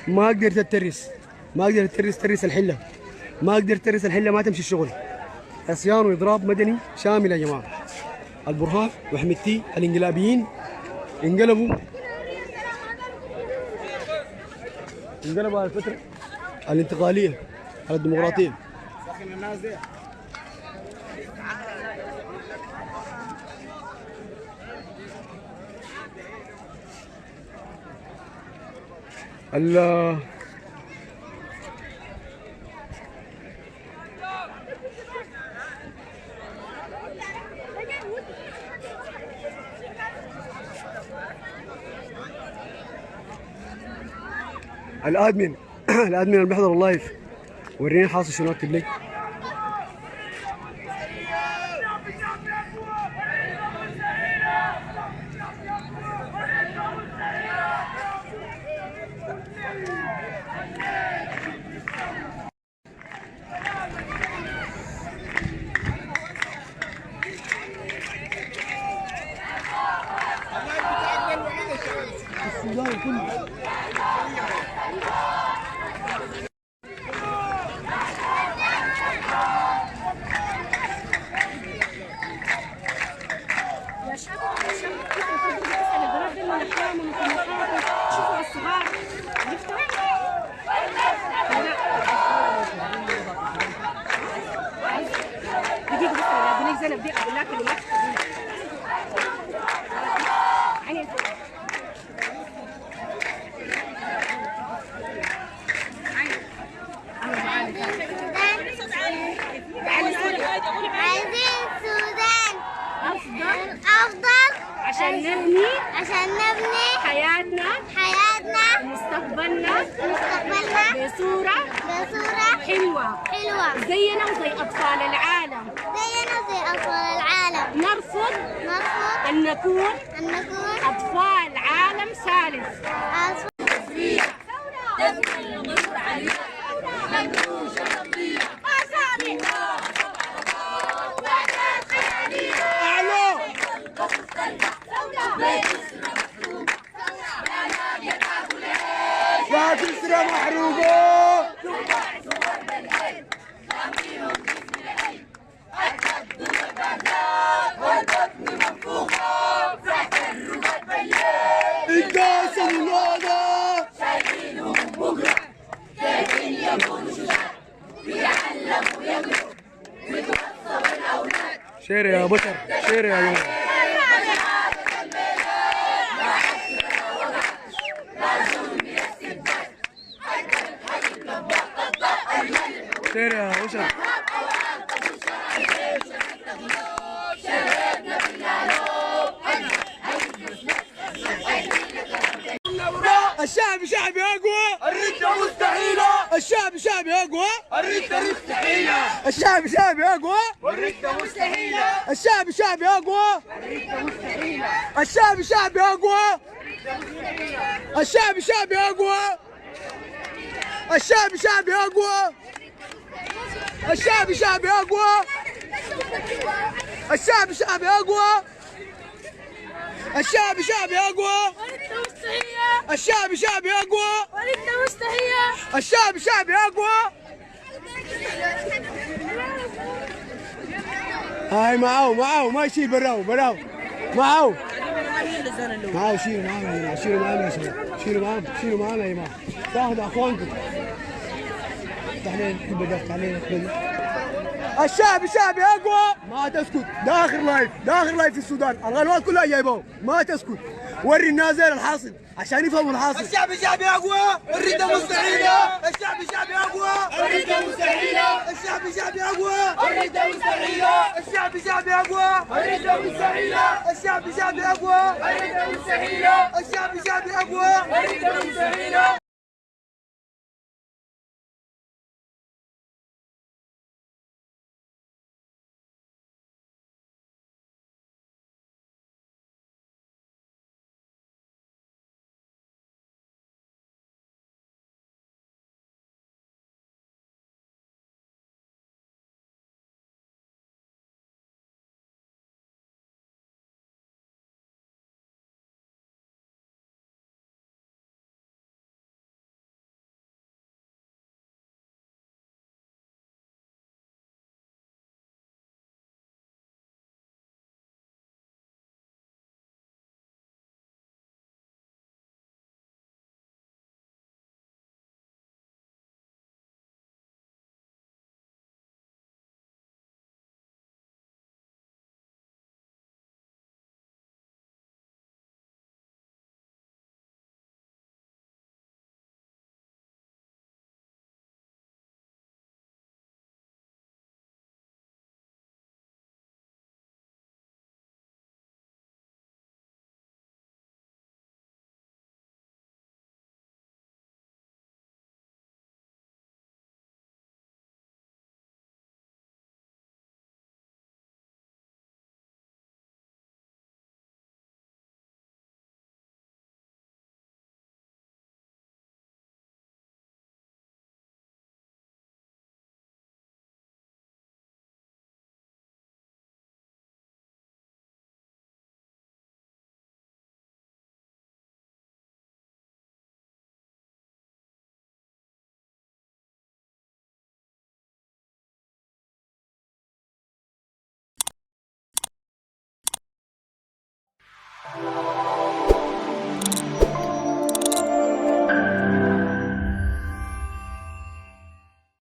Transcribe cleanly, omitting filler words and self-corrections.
ما قدرت تترس، ما قدرت تترس، ترس الحلة. ما قدرت ترس الحلة ما تمشي الشغل. عصيان واضراب مدني شامل يا جماعة. البرهان وحميدتي الانقلابيين انقلبوا على الفترة الانتقالية على الديمقراطية. ال ال admin ال admin اللي بيحضر ال live وريني حاصل شنو، اكتب لي. السودان كله. يا شباب يا شباب، انتوا المفروض تسال البنات دي من احلامهم وطموحاتهم. شوفوا الصغار، عرفتوا؟ دقيقة بس، انا لك زينب دي اقول لها كلمات. عيني. عايزين السودان افضل أفضل عشان نبني عشان نبني حياتنا حياتنا ومستقبلنا ومستقبلنا بصورة بصورة حلوة حلوة زينا وزي أطفال العالم. زينا زي أطفال العالم. نرفض نرفض أن نكون أن نكون أطفال عالم ثالث. أطفال. لا تسرى محروقة. الكاس الوضع share يا بشر، share يا جماعة. share يا بشر. الشعب شعبي اقوى، الردة مستحيلة. الشعب شعبي اقوى، الردة مستحيلة. الشعب شعبي اقوى، والردة مستحيلة. الشعب شعبي اقوى، الشعب شعبي اقوى، الشعب شعبي اقوى، الشعب شعبي اقوى، الشعب شعبي اقوى، الشعب شعبي اقوى، الشعب شعبي اقوى، الشعب شعبي اقوى، الشعب شعبي اقوى. هاي معاو معاو، ما يشيل براو براو معاو معاو. شيلوا معانا يا جماعة، شيلوا معانا يا شباب، شيلوا معانا، شيلوا معانا يا جماعة. تاخذوا اخوانكم. افتح لنا الحبة ده، افتح لنا الحبة ده. الشعب شعبي اقوى، ما تسكت. ده اخر live، ده اخر live في السودان، القنوات كلها جايبوه، ما تسكت. وري الناس زي الحاصل عشان يفهموا الحاصل. الشعب شعبي اقوى، الردة مستحيلة. الشعب شعبي اقوى، الردة مستحيلة. الشعب شعبي اقوى، الردة مستحيلة. الشعب شعبي اقوى، الردة مستحيلة. الشعب شعبي اقوى، الردة مستحيلة. الشعب شعبي اقوى، الردة مستحيلة.